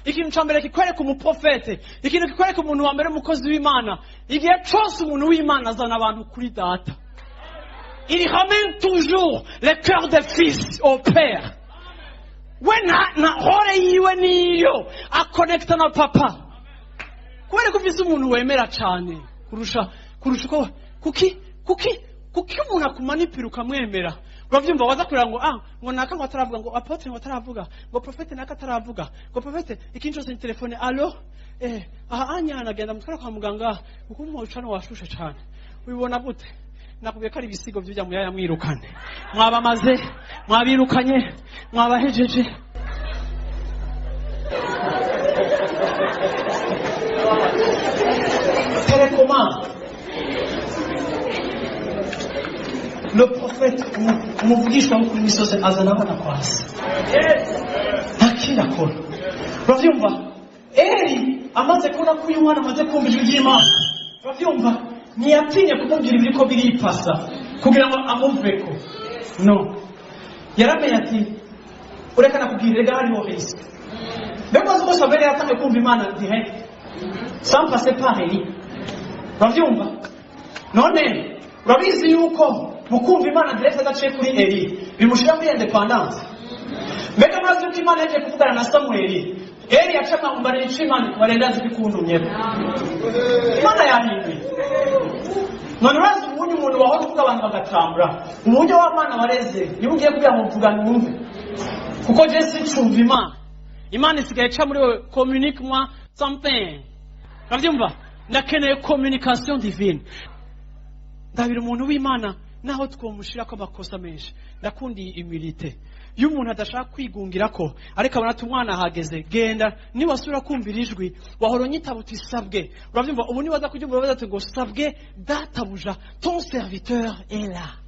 Ikintu ca mbere kikwereka umuprofete, ikintu kikwereka umuntu wa mbere, umukozi w'Imana, igihe cose umuntu w'Imana azana abantu kuri data. Il ramène toujours le cœur des fils au père. We na rôle yiwe niyo akonekita na papa. Kubera ko ufise umuntu wemera cane kurusha uko kuki umuntu akumanipira ukamwemera. Uravyumva, waza kurira ngo ngo naka ngo ataravuga, ngo apôtre ngo ataravuga, ngo prophète naka ataravuga, ngo prophète ikintu cyose ni telefone. Allo, aha anyana agenda mutwara kwa muganga kuko umucano washushe cane. Ubibona gute? Nakubwiye ko ari ibisigo vy'ujya muyaya. Mwirukane, mwabamaze, mwabirukanye, mwabahejeje. Télécommande. Le prophète, umuvugisha wo kuri misozi, azana abana kwa se, nta kindi akora. Uravyumva, Eli amaze kubona ko uyu mwana amaze kumva ijwi ry'Imana, uravyumva, ntiyatinye kumubwira ibiriko biripasa kugira ngo amuveko. No yaramenye ati ureka nakubwira, rega hariho risque. Mbega uzi ko Samweli yatangiye kumva Imana direct sans passer par Eli? Uravyumva? None urabizi yuko mu kumva Imana direct adaciye kuri Eli bimushyira muri indépendance? Mbega murazi yuko Imana yagiye kuvugana na Samweli, Eli yaca ambarira ico Imana ikubarenda, azi ko ikuntumyeko? Imana yahinduye. None urazi ubunye umuntu wahora uvuga abantu bagatambura, uburyo w'abana wareze, niba ugiye kugira ngo mvugane wumve, kuko je sincumva Imana, Imana isigaye ica muri wewe. Communique moi something. Uravyumva? Ndakeneye communication divine. Ndabira umuntu w'Imana, naho twomushirako amakosa menshi, ndakunda iyi humilité iyo umuntu adashaka kwigungira ko, ariko abona ati umwana ahageze, genda niwasubira kumvira ijwi wahora unyitaba uti sabwe. Uravyumva? Ubu niwaza kuryumva urabaza ati ngo sabwe databuja, ton serviteur est là.